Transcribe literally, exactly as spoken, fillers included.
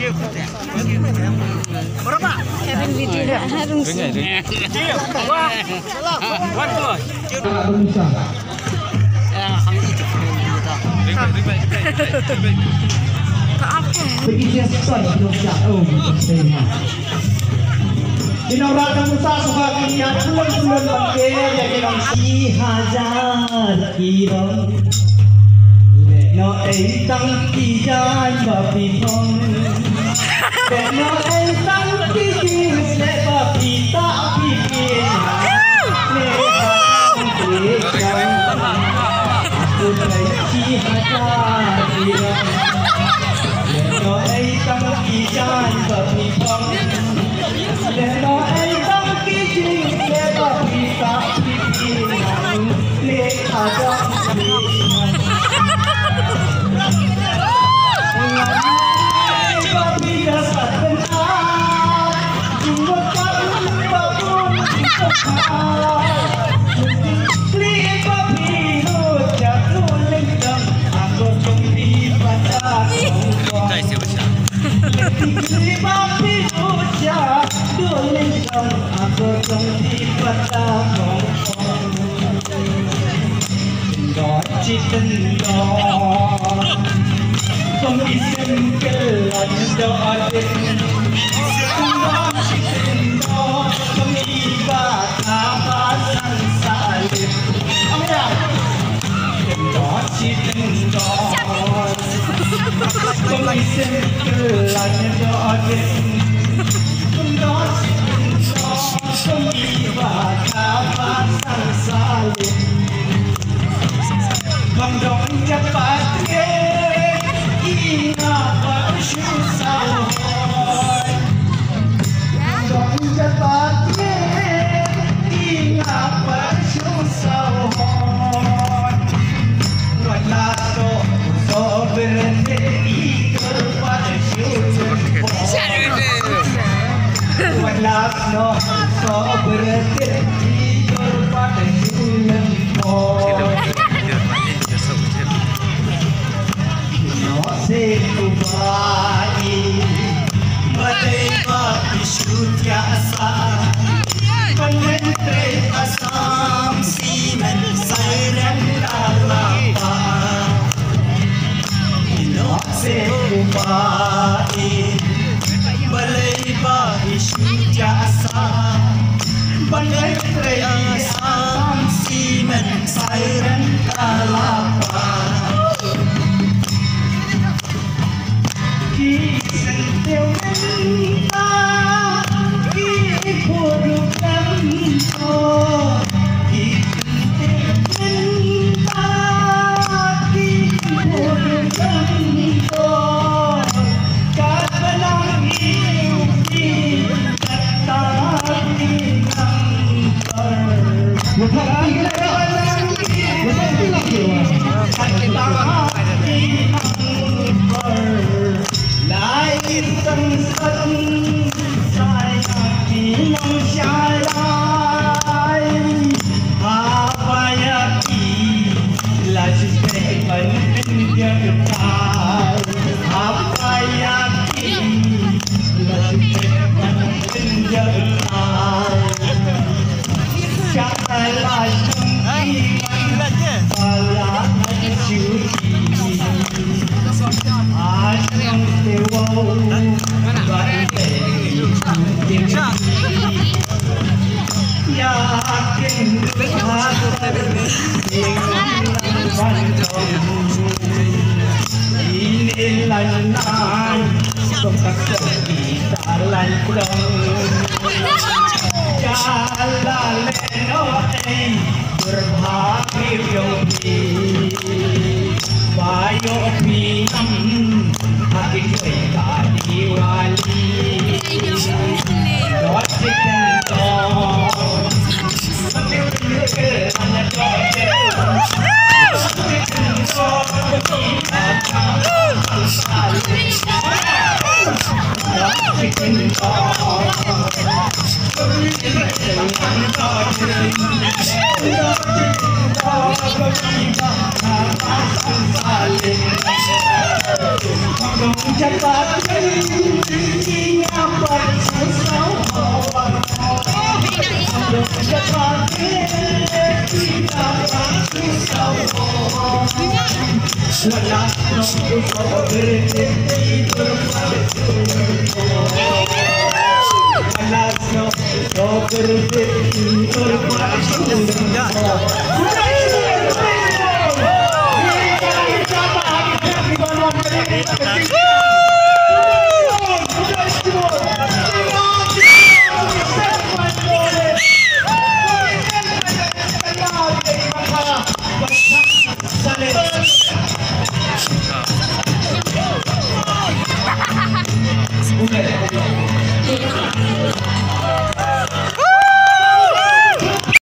Having video. Having Ina rata musa suba ki ïa pulun pulun ban ker ïa ki nong shi hajar ki rong. Leh noh ei tang ki jaiñ ba phi phong. Leh noh ei tang ki jingsleh ba phi tah phi pien. Leh noh ei tang ki jaiñ ba phi phong. Leh noh ei tang ki jaiñ ba phi phong. Leh noh ei tang ki jingsleh ba phi tah phi pien. Leh noh ei tang ki jingsleh ba phi tah phi pien. Leh noh ei tang ki jingsleh ba phi tah phi pien. Dot chi tendor, kong i sim kelan dot din. Dot chi tendor, kong i ba ka ba san sa lip. Dot chi tendor, kong i sim kelan dot din. Dot chi tendor, kong i ba ka ba san sa lip. Bang dong japat nge, i nga ba shu saw hoi. Bang dong japat nge, i nga ba shu saw hoi. Wat la to so berde i dur ba shu saw hoi. Wat la no so berde i dur ba shu saw hoi. Noh se u ba i, ba dei ba i shu tiah sa. Ban len trei Assam Cement Siren da la ba. I noh se u ba i, balei ba i shu tiah sa. Ban len trei Assam Cement Siren da la ba. Ki sentimental, ki purukam ko, ki sentimental, ki purukam ko. Ka benang i, ki kata ki nang.